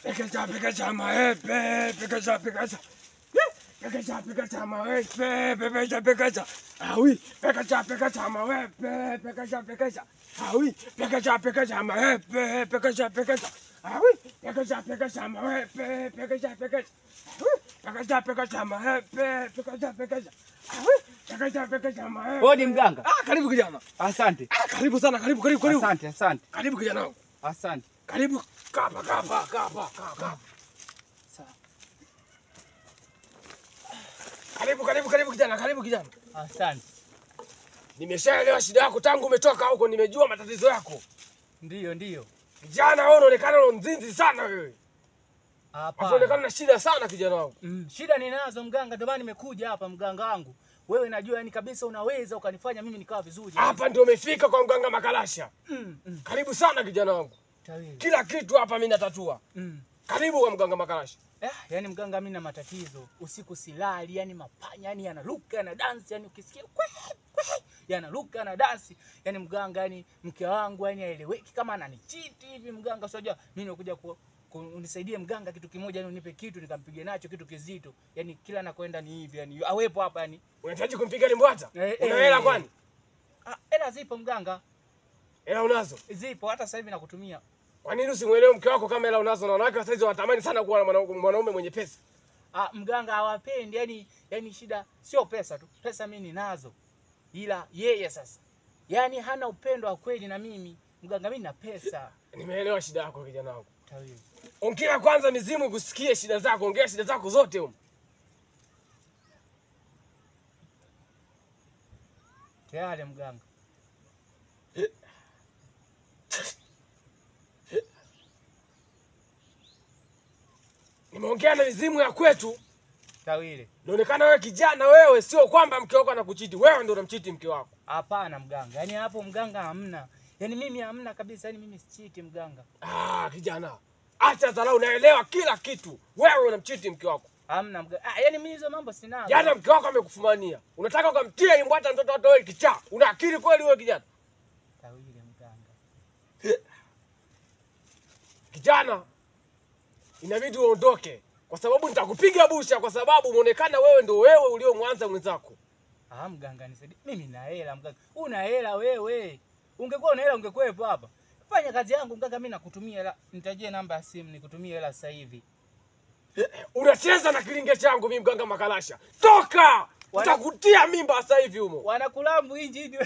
Pekecha pekecha maepe, pekecha pekecha. Pekecha pekecha maepe, pekecha pekecha. Ah oui, pekecha pekecha maepe, pekecha pekecha. Ah oui, pekecha pekecha maepe, pekecha pekecha. Ah oui, pekecha pekecha maepe, pekecha pekecha. Ah oui, pekecha pekecha maepe, pekecha pekecha. Ah oui, pekecha pekecha maepe. Hodi mganga. Ah, karibu kijana. Asante. Ah, karibu sana, karibu karibu karibu. Asante, asante. Karibu kijana wangu. Asante. Karibu kapa kapa kapa kapa. Sawa. Karibu karibu karibu kijana, karibu kijana. Asante. Nimeshaelewa shida yako tangu umetoka huko, nimejua matatizo yako. Ndiyo, ndiyo. Kijana wewe unaonekana una mzinzi sana wewe. Hapana. Unaonekana na shida sana kijana wangu. Shida ninazo mganga, ndio maana nimekuja hapa mganga wangu. Wewe najua yani kabisa unaweza ukanifanya mimi nikawa vizuri. Hapa ndio umefika kwa mganga Makalasha. Karibu sana kijana wangu. Tawili. Kila kitu hapa mimi natatua. Karibu kwa mganga Makalasha. Yani mganga mimi na matatizo. Usiku silali, yani mapanya, yani yanaruka, yana dance, yani ukisikia kwe kwe, yanaruka na dance. Yani mganga, yani mke wangu yani haeleweki kama ananichiti hivi mganga. Sio mimi nimekuja unisaidie mganga kitu kimoja, yani unipe kitu nikampige nacho kitu kizito. Yani kila nakwenda ni hivi, yani awepo hapa yani. Unahitaji kumpiga limbwata? Una hela kwani? Ah, hela zipo mganga. Hela unazo? Zipo, hata sasa hivi nakutumia. Kwa nini usimuelewe mke wako kama hela unazo? Na wanawake wa saizi wanatamani sana kuwa na mwanaume mwenye pesa. Ah, mganga hawapendi, yani shida sio pesa tu. Pesa mimi ninazo. Ila yeye sasa yani hana upendo wa kweli na mimi. Mganga mimi na pesa. Nimeelewa shida yako kijana wangu. Tawili. Ongea kwanza mizimu kusikie shida zako, ongea shida zako zote huko. Tayari mganga. Nimeongea na mizimu ya kwetu. Tawili. Inaonekana wewe kijana wewe sio kwamba mke wako anakuchiti, wewe ndio unamchiti mke wako. Hapana mganga. Yaani hapo mganga hamna. Yaani mimi hamna kabisa, yaani mimi sichiti mganga. Ah, kijana. Acha dharau, naelewa kila kitu. Wewe unamchiti mke wako. Hamna mganga. Ah, yaani mimi hizo mambo sina. Jana mke wako amekufumania. Unataka ukamtie imbwata mtoto wako wewe kichaa. Una akili kweli wewe kijana? Tawili mganga. Kijana, inabidi uondoke kwa sababu nitakupiga busha, kwa sababu umeonekana wewe ndio wewe uliomwanza mwenzako. Ah, mganga nisaidie. Mimi na hela mganga. Una hela wewe. Ungekuwa una hela ungekuepo hapa. Fanya kazi yangu mganga, mimi nakutumia hela. Nitajie namba ya simu nikutumie hela sasa hivi. Unacheza na kilinge changu mimi mganga Makalasha. Toka! Nitakutia mimba sasa hivi humo. Wanakulambu inji hivi.